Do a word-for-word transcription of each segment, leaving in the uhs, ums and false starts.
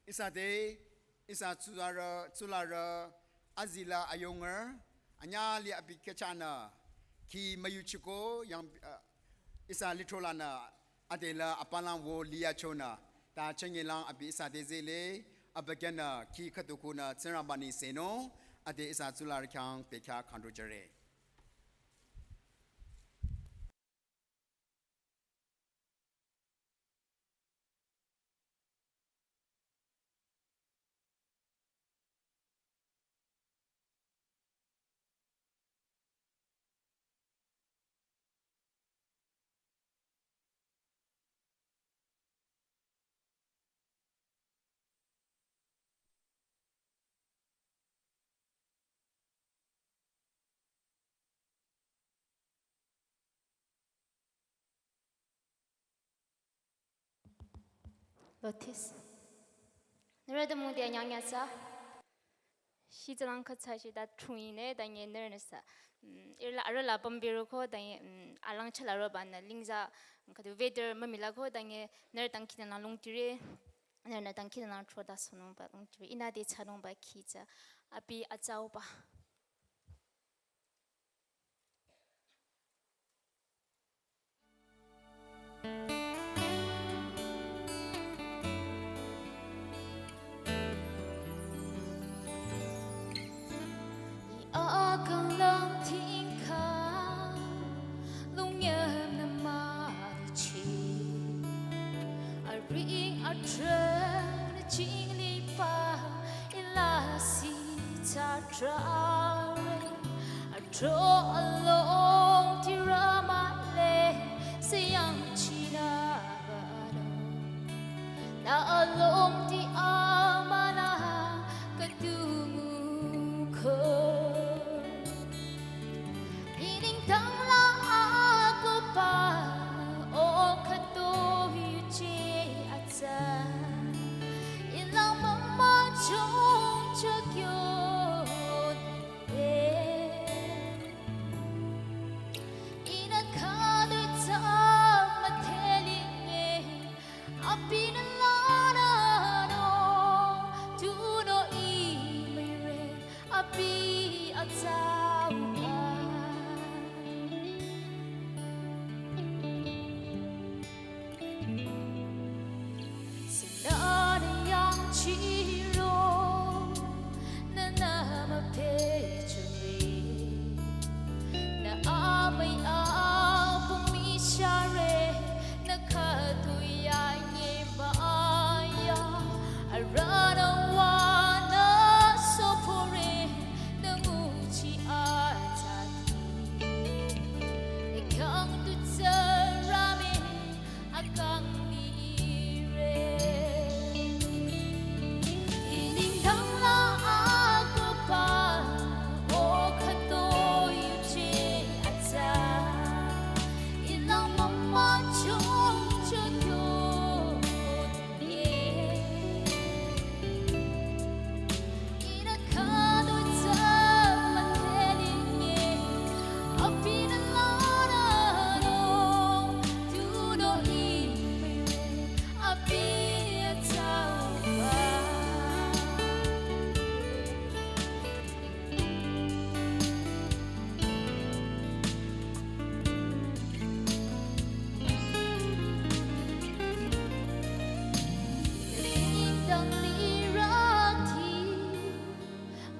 Ihsa te, ihsa tsularü, tsularü, azila ayongre, anyüh li abi khyüchanü, khi müyuchiko yang, uh, ihsa lithrolanü, adela apalang wo liyachonü, ta chengelang abi ihsa te zele, abükyünü, khi khütukunü, Tsingrangbanü senung, ade ihsa tsularü khyang bekhyah khandru jüre. Lotis. Nührü te müde anyang yasa. Shi tsalang khatsa shi ta chungi ne, ta nye nührünü sa. Mm, irla, arüla pambirü ko, ta nye, mm, alang chala roba na, lingza, kadu weather mamila ko, ta nye, nührü tangki na lungtire, nührünü tangki na choda sonungba lungtire, ihnü te chanungba khitsa, abi atsauba. Akang lang tingkang, lungyam na maichi. Aring atrang na chingli pa, ilasi cha trare. Atro along ti ramale, sayang china bano. Na along ti amana katungu ko. Ining tangla ako pa, o kato yuche atsa. Ilang mama chong chakyo. Sinaniyang chiro, nanama pechuri, na amai apung mishare, na katuya nyebaya, arana wana sopore, na nguchi atati, ikang tu tsarame, akang nire. Ining tangla ako pa, o kato yuche atsa. Ilang mama chong chakyo ye.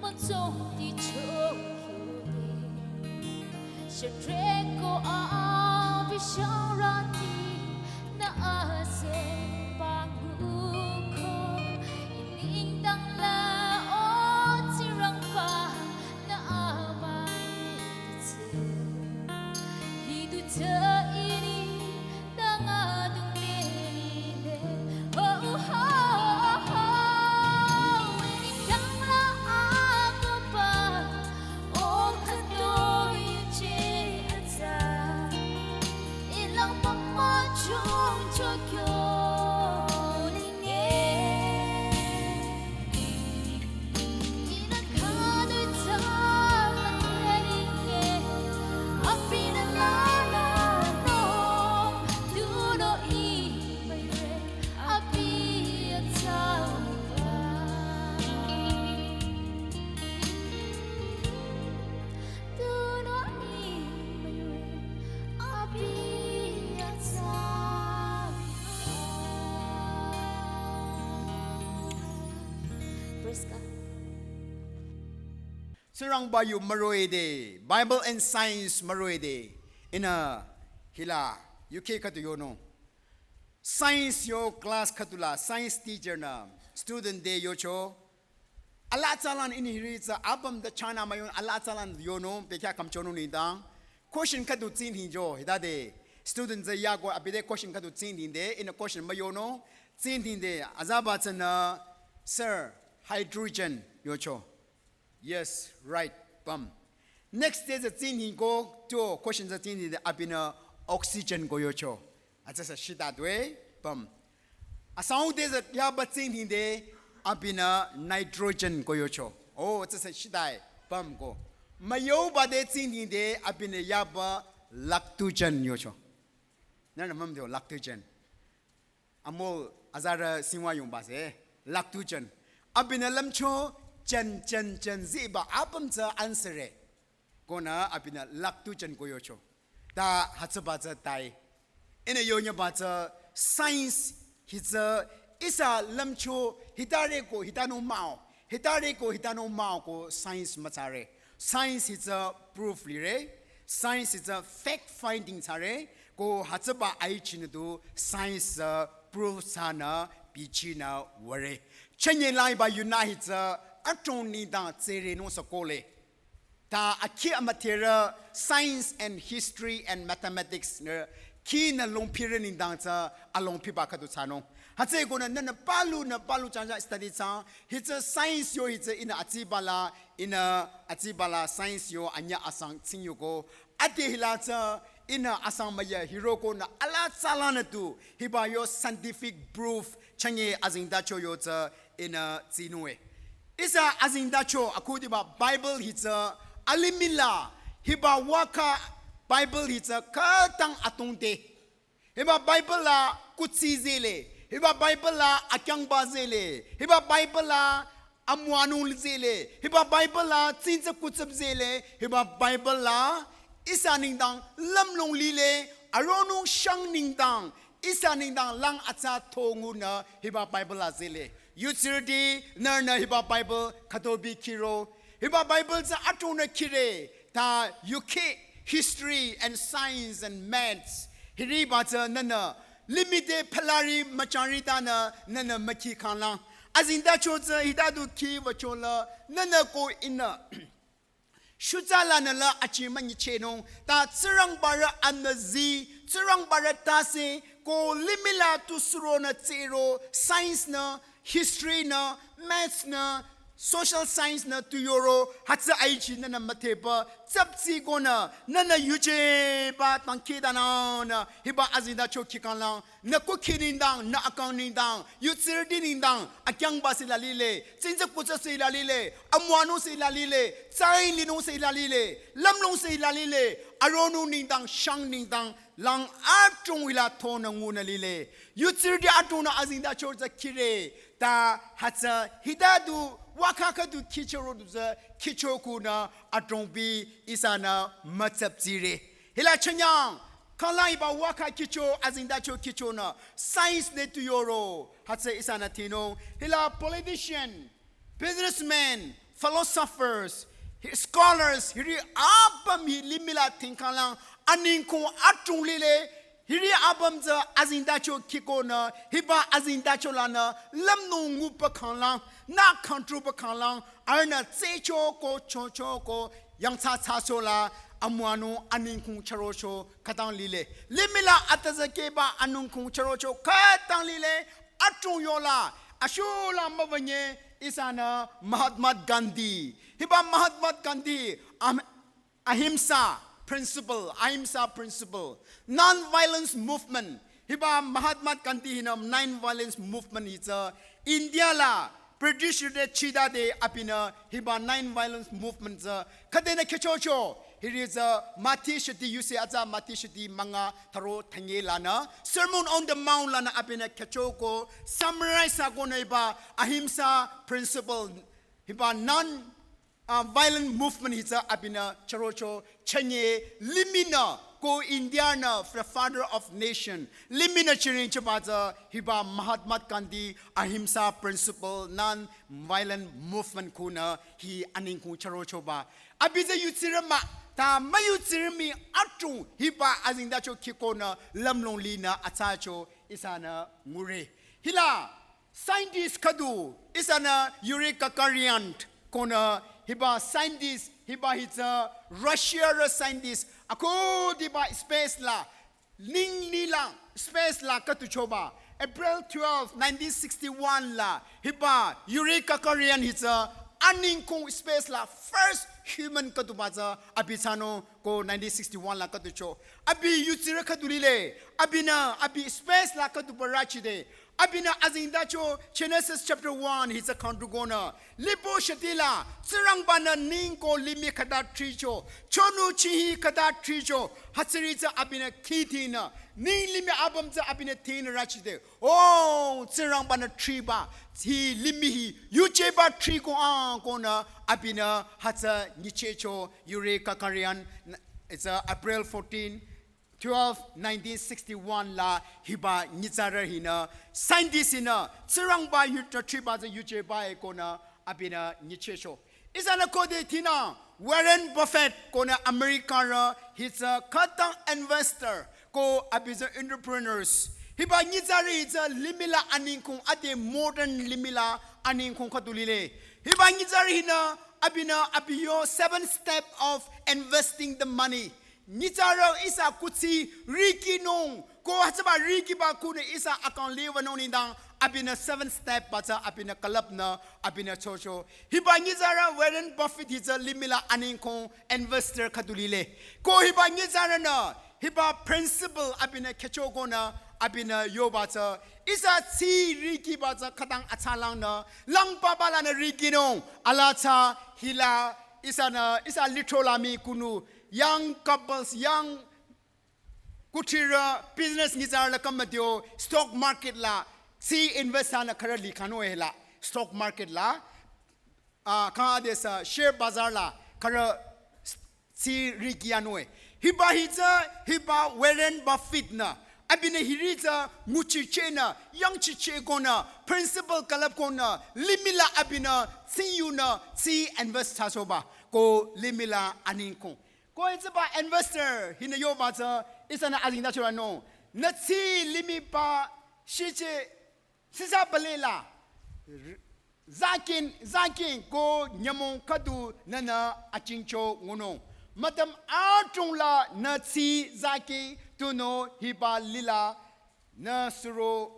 Matsong ti chokyo de. Shatreko abisharati na ase panguko. Ining tangla o Tsingrangba na amai tse. Hidu tse ini Praise God. Tsingrangba yu müroide, Bible and science müroide, ihnü hila, U K khüdu yonung. Science yo class khüdula, science teacher nü, student te yocho. Ala tsalan ini hiri tsü apüm da chana mayun ala tsalan yonung, pekya kamchonung nidang. Question khüdu tsinghing jo, hidade. Student tsü yako abide question khüdu tsinghing de, ihnü question müyonung, tsinghing de, azaba tsünü, sir, hydrogen yocho. Yes, right, püm. Next day tsü tsinghing ko, to question tsü tsinghing de, abinü oxygen ko yocho. Atsü sü shita dwe, püm. Asang te tsü yaba tsinghing de, abinü nitrogen ko yocho. Oh, atsü sü shita, püm ko. Müyoba te tsinghing de, abinü yaba lactogen yocho. Nana mam de lactogen. Amo azarü singwa yongba se, lactogen. Abinü lümcho chen, chen, chen ziba apüm tsü answer e. Konü abinü lactogen ko yocho. Ta hütsüba tsü tai. Ihnü yonyaba tsü science hi tsü ihsa lümcho hitare ko hitanung mah-o. Hitare ko hitanung mah-o ko science mütsare. Science hi tsü proof lire. Science hi tsü fact finding thsare. Ko hütsüba aichinü du science tsü proof thsanü bichinü würe. Chünye laiba yunü hi tsü adrong nengdang tsere nung sü kohle. Ta akhi amüdherü science and history and mathematics nü khinü longphire nengdang tsü alongphiba khüdu thsanung. Hütsüekonü nünü palu nü palu changcha study thsa. Hi tsü science yo hi tsü ihnü atsibala, ihnü atsibala science yo anyüh asang tsing yoko. Ade hila tsü ihnü asang müya hirokonü ala tsalanü du hiba yo scientific proof chünye azengtacho yo tsü ihnü tsinung e. Ihsa azengtacho akhudiba Bible hi tsü alimihla hiba waka Bible hi tsü khütang atongte. Hiba Bible la kuthsi zehle. Hiba Bible la akyangba zehle. Hiba Bible la amüwanung zehle. Hiba Bible la tsingtsü kutsüp zehle. Hiba Bible la ihsa nengdang lümlong lile. Aronung shang nengdang ihsa nengdang lang atsa thongunü hiba Bible la zehle. Yutsirüti nührünü hiba Bible khütobi khiro. Hiba Bible tsü adrongnü khire. Ta U K history and science and maths. Hiriba tsü nünü limite phalari müchangri tanü nünü mükhi khanglang. Azengtacho tsü hita du khi wüchola nünü ko ihnü shutsa lanü la achi münyichehnung. Ta Tsingrangbarü amüzi, Tsingrangbarü tase, ko limihla tu suronü tsero, science nü, history nü, maths nü, social science nü tu yoro, hütsü aichi nünü müthehba, tsaptsi konü, nünü yujeba tangkhidananü, hiba azengtacho khikhanglang, nü kukhi nengdang, nü akang nengdang, yutsirüti nengdang, akyangba si la lile, tsingtsü kutsü si la lile, amüwanung si la lile, tsai linung si la lile, lümlong si la lile, aronung nengdang, shang nengdang, lang adrong hila thonü ngunü lile. Yutsirüti adrongnü azengtacho tsü khire, ta hütsü hita du waka khüdu khichoro du tsü khichokunü adrongbi ihsanü mütsaptsire. Hila chünyang, khanglang hiba waka khicho, azengtacho khichonü, science nü tu yoro, hütsü ihsanü thinung. Hila politician, businessmen, philosophers, hi-, scholars, hiri apüm hi limihla thingkhanglang, aningkong adrong lile, hiri apüm tsü azengtacho khikonü, hiba azengtacho lanü, lümnung ngupa khanglang, nü kangtrupa khanglang, arühnü tsehcho ko chocho ko yangthsa thsacho la amüwanung aningkong chürocho khütang lile. Limihla atazakeba aningkong chürocho khütang lile. Adrong yola, ashula mübünye ihsanü Mahatma Gandhi. Hiba Mahatma Gandhi, am-, Ahimsa principle, Ahimsa principle, non-violence movement. Hiba Mahatma Gandhi hinü non-violence movement hi tsü India la British te chidade abinü hiba non-violence movement tsü khüdenü khichocho. Hiri tsü Mathi shiti yuse atsa Mathi shiti münga tharo thünye lanü Sermon on the Mount lanü abinü khichoko summarize thsakonü hiba Ahimsa principle hiba non uh, violent movement hi tsü abinü chürocho chünye limihnü Ko India nü the father of nation. Limih nü chiring chiba tsü hiba Mahatma Gandhi ahimsa principle non-violent movement kunü hi aningkung chürochoba. Abi tsü yutsirü mah, ta müyutsirü mii atung hiba azengtacho kihkonü lümlong linü atsacho ihsanü ngure. Hila scientist khüdu ihsanü Yuri Gagarin konü hiba scientist, hiba hi tsü Russia rü scientist, akhudiba space la, ning lilang space la khütuchoba. April twelve, nineteen sixty-one la hiba Yuri Gagarin hi tsü aningkung space la first human khütuba tsü abi thsanung ko nineteen sixty-one la khütucho. Abi yutsirü khüdu lile, abinü abi space la khütuba rachide. Abinü azengtacho Genesis chapter one hi tsü kangdukonü, lipo shitila Tsingrangbanü ning ko limih khüta thricho, chonu chihi khüta thricho, hütsüri tsü abinü khitinü, ning limih apüm tsü abinü tinü rachide. O, Tsingrangbanü thriba, hi limih hi yujeba thriko ang konü abinü hütsü nyichehcho Yuri Gagarin, it's, uh, April fourteen, twelve, nineteen sixty-one la hiba nyitsarü hinü scientist hinü Tsingrangba yu-, thriba tsü yujeba e konü abinü nyichehcho. Ihsanü khode tinü Warren Buffett konü America rü hi tsü khütang investor ko abi tsü entrepreneurs. Hiba nyitsarü hi tsü limih la aningkung ade modern limih la aningkung khüdu lile. Hiba nyitsarü hinü abinü abi yo seven step of investing the money. Nyitsarü ihsa kuthsi rikinung, ko hütsüba rikiba kunü ihsa account liwünung nengdang abinü seven step ba tsü abinü külüpnü abinü chocho. Hiba nyitsarü Warren Buffett hi tsü limih la aningkung investor khüdu lile. Ko hiba nyitsarünü hiba principle abinü khyüchokonü abinü yoba tsü ihsa tsü rikiba tsü khütang atsalangnü lang papa lanü rikinung ala tsü hila ihsanü, ihsa lithro la mii kunu, young couples, young kuthsirü business nyitsarü la kamadio stock market la tsü invest thsanü khürü likhano e la stock market la, ah, kang adesü share bazar la khürü tsü rikiano e. Hiba hi tsü, hiba Warren Buffett nü abinü hiri tsü nguchichehnü, yangchichehkonü, principle külüpkonü, limih la abinü tsü yunü tsü invest thsasohba ko limih la aningkung. Ko hütsüba investor hinü yoba tsü ihsanü azengtacho lanung, nü tsü limih pa shiche sisa balela, r-, zakin, zakin ko nyümong khüdu nünü achingcho ngunung. Mütüm atung la nü tsü zaki tunüo hiba lila nü suro,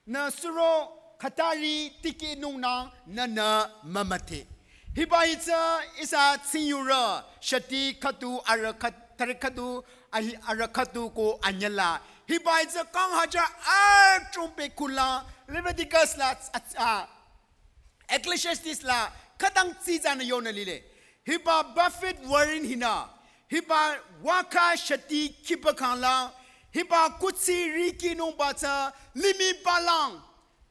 nü suro khatari tikinungnang nünü mümüdhe. Hiba hi tsü ihsa tsingyurü shati khüdu arü khat-, tari khüdu ahi arü khüdu ko anyüla. Hiba hi tsü kang hajar atung pe kulang Leviticus la, a, a, Ecclesiastes la khütang tsitsanü yonü lile. Hiba Buffett Warren hinü hiba waka shati khiba khangla, hiba kuthsi rikinungba tsü limih palang,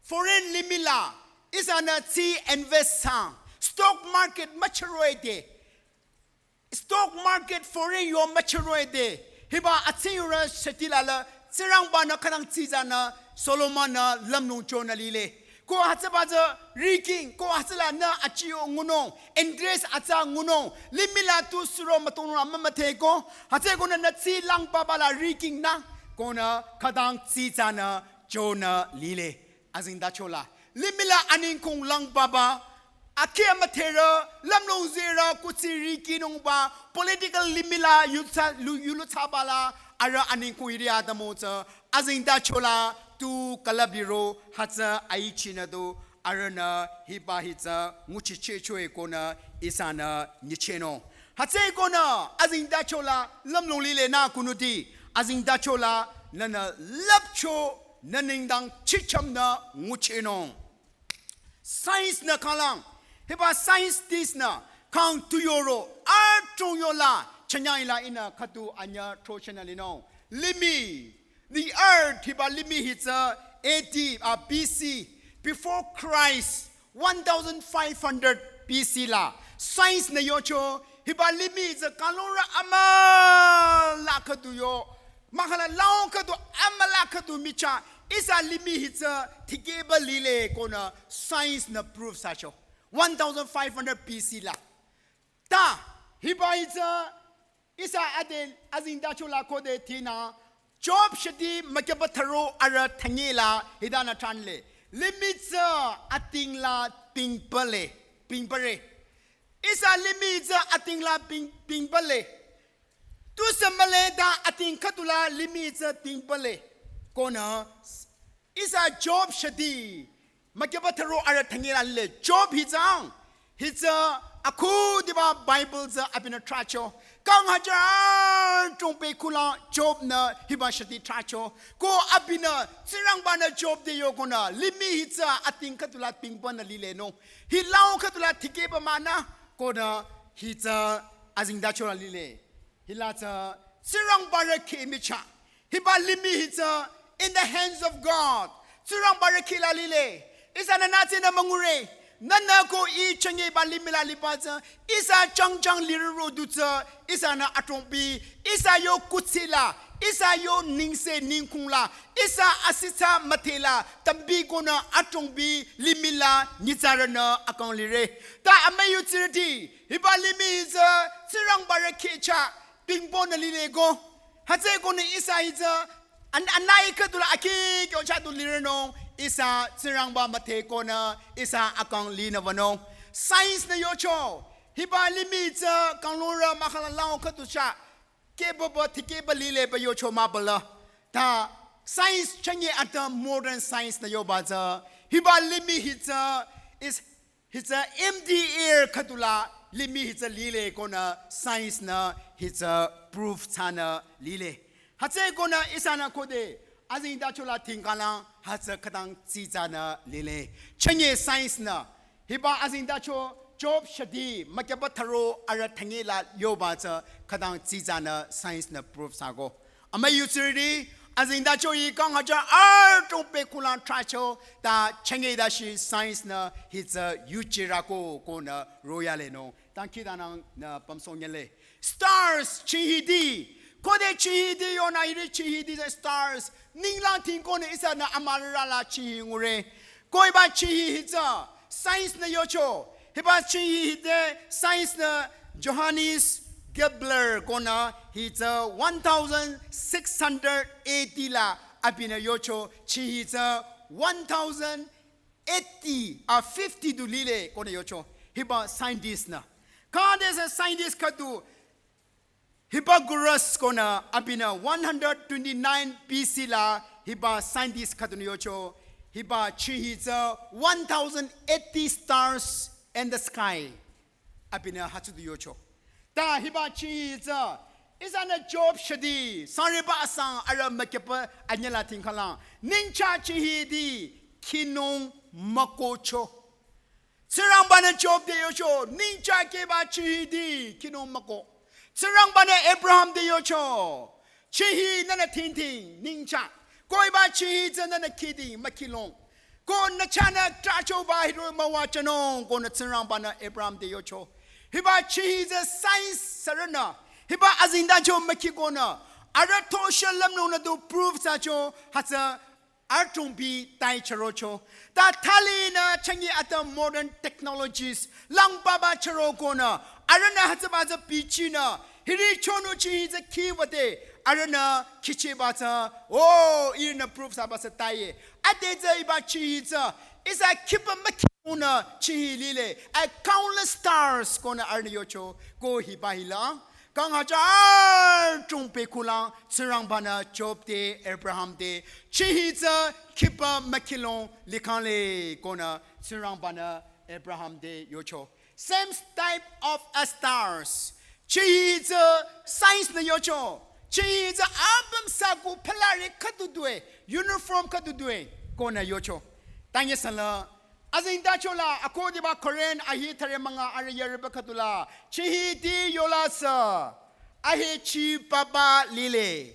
foreign limih la ihsanü tsü invest thsang. Stock market müchüroide. Stock market foreign yo müchüroide. Hiba atsingyurü shati la la Tsingrangbanü khütang tsitsanü Solomonü lümlong chonü lile. Ko hütsüba tsü riking, ko hütsüla nü achiyo ngunung, interest atsa ngunung, limih la tu suro mütongrü mümüdhe ko, hütsükonü nü tsü lang papa la riking nü, konü khütang tsitsanü chonü lile. Azengtacho la, limih la aningkung lang papa, akhi amüdherü, lümlong zirü, kuthsi rikinungba, political limih la yutsa, lu-, yulu thsaba la, arüh aningkung iri atümung tsü, azengtacho la tu külüp liro hütsü aichinü du arühnü hiba hi tsü nguchichehcho e konü ihsanü nyichehnung. Hütsükonü azengtacho la lümlong lile nü kunuti, azengtacho la nünü lüpcho nü nengdang chichamnü nguchehnung. Science nü khalang, hiba scientist nü khang tu yoro, atung yola, chanyang ila ihnü khüdu anyüh throchehnü linung. Limih, the earth, hiba limih hi tsü A D, ah, B C, before Christ, one thousand five hundred B C la. Science nü yocho, Hiba limih tsü kanglungrü amüla khüdu yo. Mahkhang la lao khüdu amüla khüdu michah. Ihsa limih hi tsü dikehba lile konü science nü proof thsacho. One thousand five hundred B C la. Ta, hiba hi tsü, ihsa ade azengtacho la khode thinü, Job shidi mükyaba tharo arüh thünye la hitanü tranle. Limih tsü ating la pingpale, pingpare. Ihsa limih tsü ating la ping, pingpale. Tusü mühle ta ating khüdu la limih tsü pingpale. Konü, ihsa Job shidi mükyaba tharo arüh thünye la lile. Job hi tsang. Hi tsü akhudiba Bible tsü abinü trahcho. Kang hajar throngpeh kulang Job nü hiba shidi trahcho. Ko abinü Tsingrangba nü Job te yo konü limih hi tsü ating khüdu la pingpanü lile nung. Hi lao khüdu la dikehba mah nü konü hi tsü azengtacho la lile. Hila tsü Tsingrangba rü kheh michah. Hiba limih hi tsü in the hands of God. Tsingrangba rü kheh la lile. Ihsanü nü tsünü müngure. Nühnü ko ih chünye ba limih la liba tsü. Ihsa changchang lirü ro du tsü. Ihsanü athrongpeh. Ihsa yo kuthsi la. Ihsa yo nengse nengkung la. Ihsa asithsa müdhe la. Tampi konü athrongpeh limih la nyitsarünü akang lire. Ta amüi yutsirüti. Hiba limih hi tsü Tsingrangba rü kheh chah pingponü lile ko. Hütsü konü ihsa hi tsü an, anai khüdu la akhi kyo chah du lirünung ihsa Tsingrangba müdhe konü ihsa akang linü wünung. Science nü yocho. Hiba limih tsü kanglungrü mahkhang la lao khüdu chah. Kehbaba dikehba lile ba yocho mah bala. Ta science chünye ata modern science nü yoba tsü. Hiba limih hi tsü is Hi tsü empty air khüdu la limih hi tsü lile konü science nü hi tsü proof thsanü lile. Hütsü konü ihsanü khode azengtacho la tingkalang hütsü khütang tsitsanü lile. Chünye science nü hiba azengtacho Job shidi mükyaba tharo arüh thünye la yoba tsü khütang tsitsanü science nü proof thsako. Amüi yutsirüti, azengtacho hi kang hajar arüh throngpeh kulang trahcho, ta chünye ta shi science nü hi tsü yuchirako konü royale nung. Tangki tanang nü pamsong nyele. Stars, chihidi. Khode chihidi yonü hiri chihidi tsü stars. Ninglang tingkonü ihsanü amürara la chihi ngure. Ko hiba chihi hi tsü science nü yocho. Hiba chihi hi te science nü Johannes Kepler konü hi tsü one thousand six hundred eighty la abinü yocho chihi hi tsü one thousand eighty a fifty du lile konü yocho. Hiba scientist nü. Khade tsü scientist khüdu Hipparchus konü abinü one hundred twenty-nine B C la hiba scientist khüdunü yocho, hiba chihi tsü one thousand eighty stars in the sky. Abinü hütsüdu yocho. Ta hiba chihi tsü, ihsanü Job shidi, sangreba asang arüh mükepa anyüla tingkhalang. Ningcha chihidi khinung mükohcho. Tsingrangbanü Job te yocho, ningcha keba chihidi khinung mükoh. Tsingrangbanü Abraham te yocho, chihi nünü thingthing ningcha. Ko hiba chihi tsü nünü khiding mükhilang. Ko nü chahnü trachoba hiro müwajünung konü Tsingrangbanü Abraham te yocho. Hiba chihi tsü science sürünü. Hiba azingdacho mükhikonü. Arüh thosha lümlongnü du proof thsacho hütsü arüh tongbi tai chürocho. Ta thalinü changi atü modern technologies lang papa chürokonü. Arühnü hütsüba tsü bichinü. Hiri chonu chihi tsü khiwüde. Arühnü khichiba tsü. Oh, ihnü proof thsaba tsü taiye. Ade tsü hiba chihi tsü. Ihsa khipa mükhikonü chihi lile. A countless stars konü arühnü yocho. Ko hiba hilang. Kang hajar tongpe kulang Tsingrangbanü Job te Abraham te chihi tsü khipa mükhilong likhangle konü Tsingrangbanü Abraham te yocho. Same type of a stars. Chihi tsü science nü yocho. Chihi tsü apüm saku phalari khüdu due, uniform khüdu due konü yocho. Tanye sala azingdachola, akodiba Korinth ahi thare münga arüh yarüba khüdula. Chihidi yola sü. Ahechi papa lile.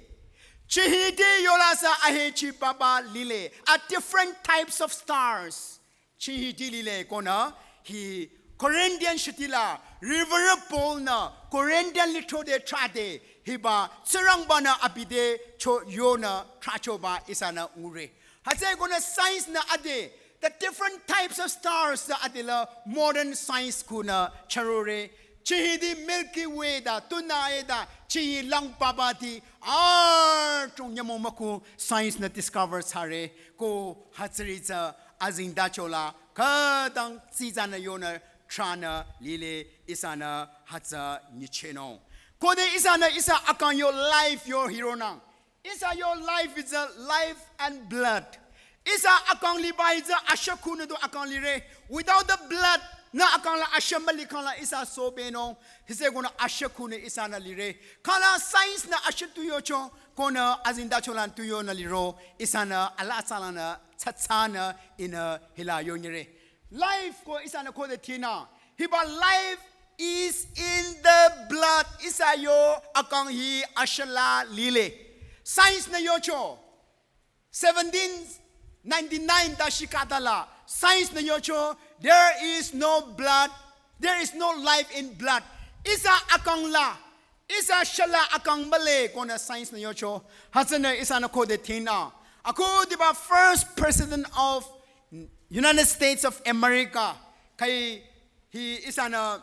Chihidi yola sü ahechi papa lile. A different types of stars. Chihidi lile konü hi Corinthian shitila, Reverend Paul nü Corinthian lithro te thrate, hiba Tsingrangba nü abi te cho yonü thrachoba ihsanü ngure. Hütsükonü science nü ade, the different types of stars nü ade la modern science kunü charore. Chihidi Milky Way da, tuna e da, chihi lang papa di, artung nyamo maku science nü discover thsare, ko hütsüri tsü azingdachola, khütang tsitsanü yonü thranü lile ihsanü hütsü nyichehnung. Khode ihsanü ihsa akang yo life yo hironang. Ihsa yo life is a life and blood. Ihsa akang liba is a ashakunü du akang lire. Without the blood, nü akang la asha müli kang la ihsa sobenung. Hise konü ashakunü ihsanü lire. Kala science nü asha tuyocho, konü azingdacholan tuyonü liro. Ihsanü ala salanü, tsatsanü, inü hila yonyire. Life ko ihsanü khode thina. Hiba life is in the blood. Ihsa yo akang hi ashala lile. Science nü yocho. Seventeen ninety-nine tashi katala. Science nü yocho. There is no blood. There is no life in blood. Ihsa akang la. Ihsa shala akang mühle konü science nü yocho. Hütsünü ihsanü khode thina. Akhudiba first president of United States of America. Kai hi ihsanü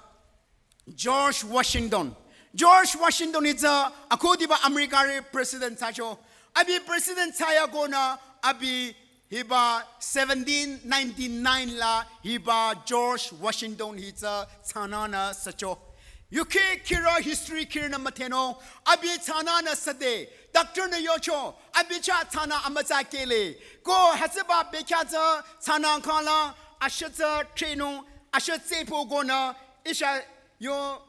George Washington. George Washington is a akhudiba America re president thsacho. Abi president thsaya konü abi hiba seventeen ninety-nine la hiba George Washington hi tsü thsananü sücho. Yuki kira history kirinü müdhenung, abi thsananü süde, doctor nü yocho, abi chah thsanü amütsa kele. Ko hütsüba bekhyah tsü thsanang kang la, asha tsü threnung, asha tsepü konü, ihsa yo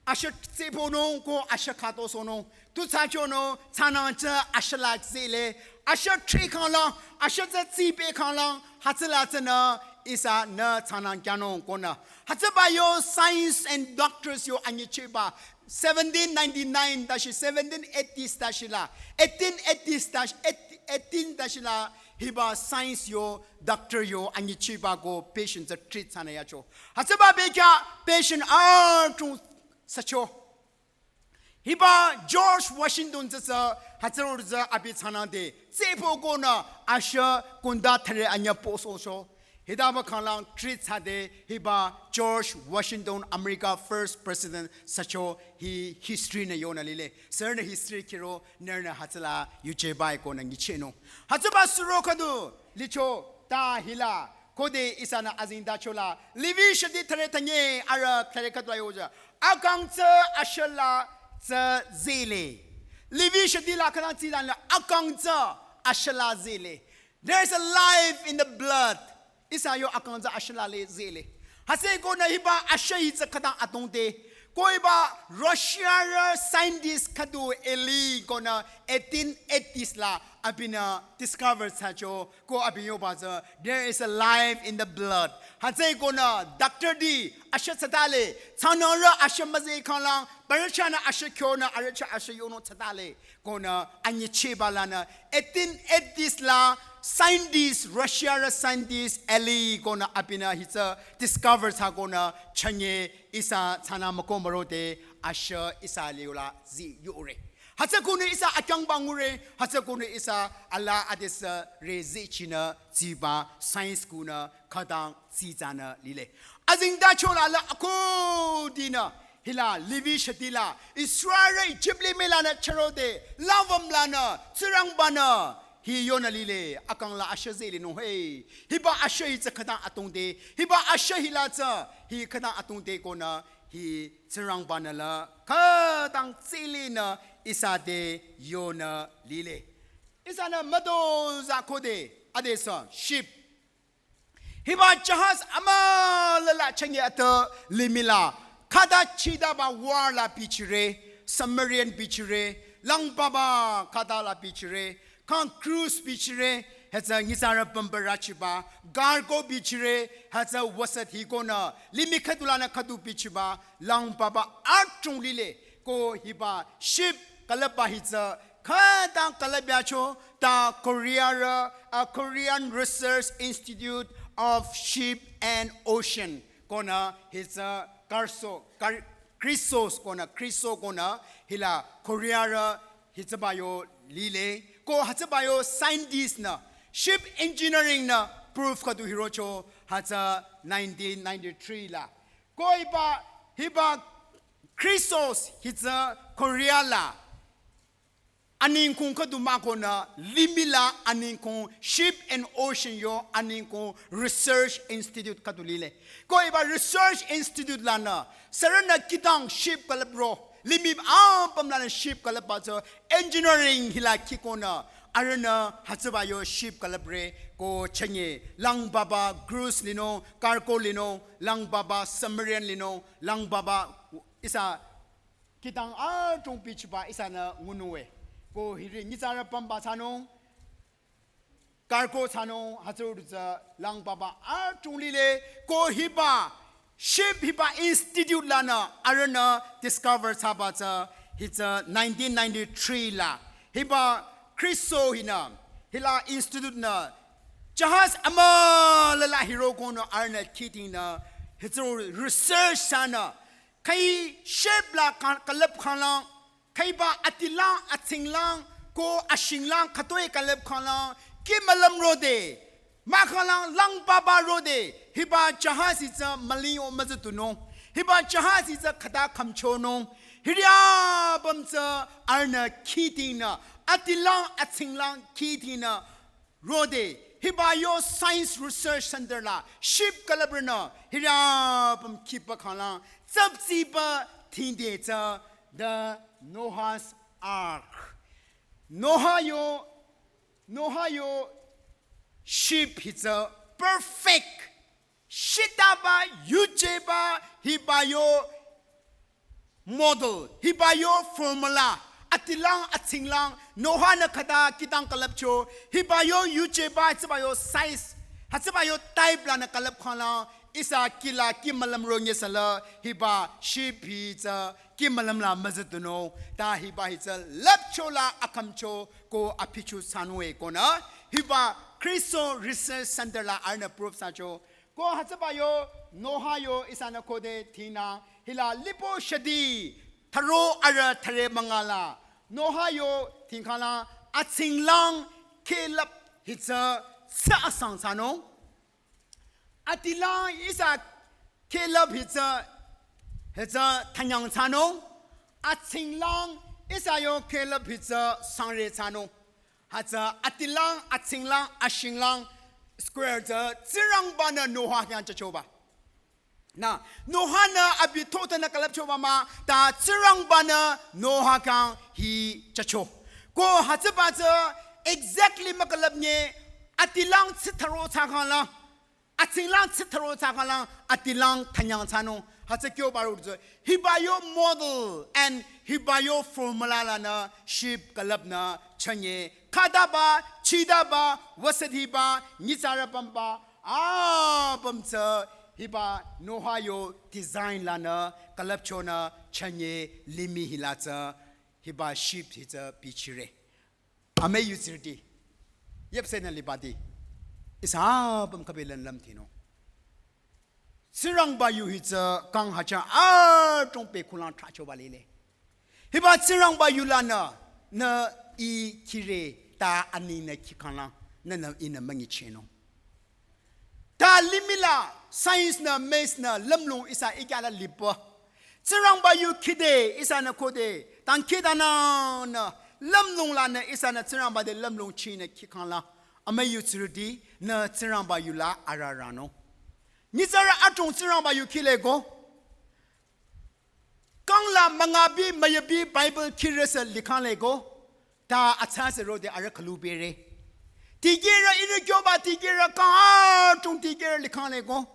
asha tsepünung ko asha khütosonung. Tu thsachonü thsanang tsü asha la zele. Asha thre kang la, asha tsü tsipe kang la, hütsüla tsünü ihsanü thsanang kyanung konü. Hütsüba yo science and doctors yo anyichehba. Seventeen ninety-nine tashi, seventeen eighties tashi la. Eighteen eighties tashi, eight-, eighteen tashi la. Hiba science yo, doctor yo, anyichehba ko patient tsü treat thsanü yacho. Hütsüba bekhyah patient artung sücho. Hiba George Washington tsü tsü, hütsürü tsü abi thsanang de, tsepü konü asha kunda thare anya posocho. Hitaba kang lang treat thsade, hiba George Washington, America first president, sücho hi history nü yonü lile. Sürünü history kiro, nührünü hütsüla yuje bai konü nyichehnung. Hütsüba suro khüdu, licho, ta hila, khode ihsanü azingdachola, livi shadi thare tanye, ara thare khüdu la yoja. Akang tsü asha la tsü zele. Livi shadi la khütang tsidan la akang tsü asha la zele. There is a life in the blood. Ihsa yo akang tsü asha la le zele. Hütsükonü hiba asha hi tsü khütang atongte. Ko hiba Russia re scientist khüdu eli konü eighteen eighties la abinü discover thsacho. Ko abi yoba tsü, there is a life in the blood. Hütsükonü doctor di asha thsadale, thsanangrü asha müze kang lang, barüchanü asha kyonü, arücha asha yonü thsadale. Konü anyichehba lanü, eighteen eighties la scientist, Russia re scientist, eli konü abinü hi tsü discover thsa konü chanye ihsa thsanü müko müro de asha ihsa le yola zi yore. Hütsükonü ihsa akyangba ngure, hütsükonü ihsa ala adesü re zichinü ziba science kunü khütang zitsanü lile. Azingdachola la akhodinü, hila livi shadi la, Israel Egypt limih lanü chürode, lavüm lanü, Tsingrangbanü, hi yonü lile, akang la asha zelenung he. Hiba asha hi tsü khütang atongte, hiba asha hila tsü, hi khütang atongte konü, hi Tsingrangbanü la khütang tsilinü ihsa te yonü lile. Ihsanü müdo za khode adesü ship. Hiba jahaz amüla la chenge atü limih la khüta chidaba war la bichire, submarine bichire, lang papa khüta la bichire, kang cruise bichire, hütsü nyitsarü pümpürachiba, cargo bichire, hütsü wüsü hikonü, limih khüdu lanü khüdu bichiba, lang papa atung lile, ko hiba ship külüpba hi tsü, khütang külüpyacho, ta Korea re, a Korean Research Institute of Ship and Ocean. Konü hitsü Karso, Kar-, Chrysos konü, Chryso konü hila Korearü hitsüba yo lile. Ko hütsüba yo scientist nü, ship engineering nü proof khüdu hirocho hütsü nineteen ninety-three la. Ko hiba, hiba Chrysos hitsü Korea la aningkung khüdu mah konü limih la aningkung ship and ocean yo aningkung research institute khüdu lile. Ko hiba research institute lanü sürünü kihtang ship külüpro, limih apüm lanü ship külüpba tsü engineering hila kih konü arühnü hütsüba yo ship külüpre ko chünye lang baba cruise linung, cargo linung, lang baba submarine linung, lang baba ihsa kihtang adrong bichiba ihsanü ngunung we. Ko hiri nyitsarü pümba thsanung, cargo thsanung, hütsürü tsü lang baba adrong lile, ko hiba ship hiba institute lanü arühnü discover thsaba tsü hitsü nineteen ninety-three la. Hiba Chrysos hinü hila institute nü jahaz amüla la hiro konü arühnü kihtingnü hütsü research thsanü khüi ship la ka-, külüp khanglang, khüiba atilang, atsinglang, ko ashinglang, khütoi külüp khanglang, kih mülüm rode, mahkhanglang lang baba rode, hiba jahaz hitsü müling o müzütunung, hiba jahaz hitsü khüta khümchonung, hiri apüm tsü arühnü kihtingnü, atilang, atsinglang kihtingnü, rode, hiba yo Science Research Center la ship külüprünü hiri apüm kihba khanglang tsüpsiba thingde tsü the Noah's Ark. Noah yo, Noah yo ship hitsü perfect. Shitaba, yujeba, hiba yo model, hiba yo formula, atilang, atsinglang, Noah nü khüta kihtang külüpcho, hiba yo yujeba, hütsüba yo size, hütsüba yo type lanü külüp khanglang, ihsa kih la kih mülüm ro nyesala, hiba ship hitsü kih mülüm la müzütunung, ta hiba hitsü lüpcho la akhümcho ko apicho thsanung e konü, hiba Chrysos Research Center la arühnü proof thsacho, ko hütsüba yo Noah yo ihsanü khode thingnü hila lipo shadi thüro arüh thüre münga la Noah yo thingkhangla atsinglang külüp hitsü tsü asang thsanung. Atilang ihsa külüp hitsü, hitsü thanyang thsanung. Atsinglang ihsa yo külüp hitsü sangre thsanung. Hütsü atilang, atsinglang, ashinglang, square tsü Tsingrangba-nü Noah khyang jüchoba. Nü, Noah-nü abi thotanü külüpchoba mah, ta Tsingrangba-nü Noah khyang hi jücho. Ko hütsüba tsü exactly mükülüp nye, atilang tsitharo thsakhangla, atsinglang tsitharo thsakhangla, atilang thanyang thsanung. Hütsü kyoba ro tsü, hiba yo model and hiba yo formula lanü ship külüpnü chünye. Khütaba, chitaba, wüsüdiba, nyitsarü pümba, apüm tsü hiba Noah yo design lanü külüpchonü chünye limih hila tsü hiba ship hitsü bichire. Amüi yutsürüti. Yepsenü libati. Ihsa apüm khübi lanü lümthinung. Tsingrangba yu hitsü kang hütsü adrong pekhulang trahchoba lile. Hiba Tsingrangba yu lanü, nü I kire ta aninü kihkhanglang, nünü ihnü müngichinung. Ta limih la science nü, maths nü, lümlong ihsa ikya la lipü. Tsingrangba yu kide, ihsanü khode, dangkhidangnangnü, lümlong lanü ihsanü Tsingrangba te lümlong chinü kihkhangla, amüi yutsürüti, nü Tsingrangba yu la ararünung. Nyitsarü adrong Tsingrangba yu kile ko. Kang la müngabi müyabi Bible kire sü likhangle ko. Ta atsasü rode arüh khülubere. Dikehrü ihrü kyoba dikehrü kang adrong dikehrü likhangle ko.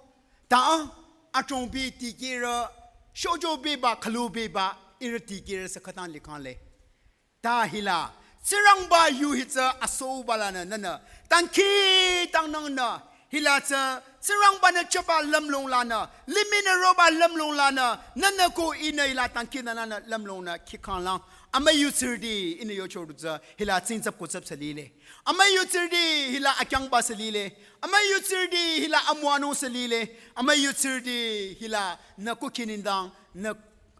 Ta adrong bi dikehrü shojo biba khülu biba ihrü dikehrü sü khütang likhangle. Ta hila, Tsingrangba yu hitsü asoba lanü nünü, dangkhidangnangnü, hila tsü, Tsingrangba-nü jüba lümlong lanü, limih nü roba lümlong lanü, nünü ko ihnü hila dangkhidangnangnü lümlongnü kihkhanglang, Amüi yutsirüti ihnü yocho du tsü hila tsingtsap kutsap sü lile. Amüi yutsirüti hila akyangba sü lile. Amüi yutsirüti hila amüwanung sü lile. Amüi yutsirüti hila nü kukhi nengdang, nü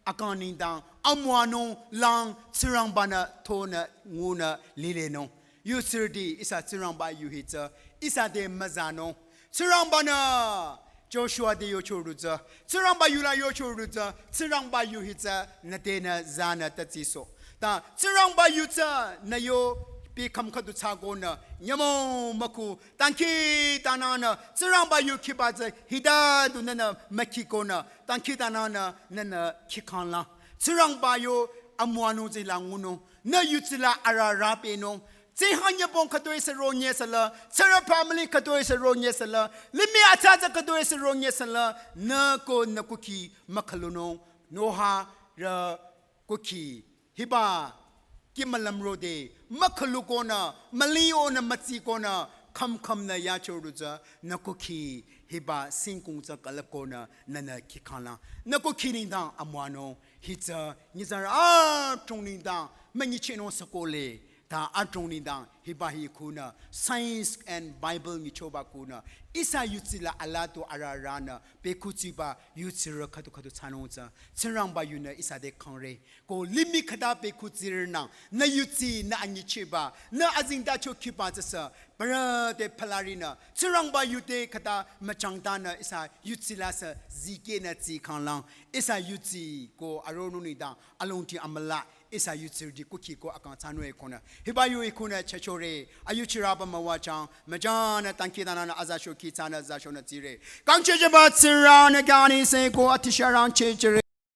akang nengdang amüwanung lang Tsingrangba-nü tonü ngunü lilenung. Yutsirüti ihsa Tsingrangba yu hi tsü ihsa te müzanung. Tsingrangba-nü Joshua te yocho du tsü, Tsingrangba yula yocho du tsü, Tsingrangba yu hi tsü nü tenü zanü tatsiso. Ta Tsingrangba yu tsü nü yo pi kham khüdu thsakonü nyümong mükhu, dangkhidangnangnü Tsingrangba yu khiba tsü hita du nünü mükhikonü, dangkhidangnangnü nünü khikhanglang. Tsingrangba yu amüwanung tsü hila ngunung, nü yutsi la ararü pehnung. Tsingkhang nyübong khütoi sü ronye süla, tsurü family khütoi sü ronye süla, limih atsa tsü khütoi sü ronye süla, nü ko nü kukhi mükhülunung. Noha rü kukhi hiba kih mülüm rode mükhülukonü, mülingonü, mütsikonü, kham khamnü yacho du tsü, nü kukhi hiba singkung tsü külüpkonü nünü khikhanglang. Nü kukhi nengdang amüwanung. Hi tsü nyitsarü adrong nengdang münyichehnung sü kohle. Ta adrong nengdang hiba hi khunü Science and Bible nyichoba khunü ihsa yutsi la alatu ararünü pekhutsiba yutsirü khüdu khüdu thsanung tsü Tsingrangba yunü ihsa te kangre. Ko limih khüta pekhutsirünang nü yutsi, nü anyichehba, nü azengtacho khiba tsü sü parü te phalarünü Tsingrangba yu te khüta müchangtanü ihsa yutsi la sü zikehnü tsikhanglang. Ihsa yutsi ko aronung nengdang alongdi amüla ihsa yutsirüti kukhi ko akang thsanung-e konü hiba yu hi khunü chachore. Ayuchirüba müwachang, müjangnü dangkhidangnangnü aza shokhi thsanü za shonü tsire. Kangchehjüba Tsingrang nü khyang ihsa ko atisharang chehjüre.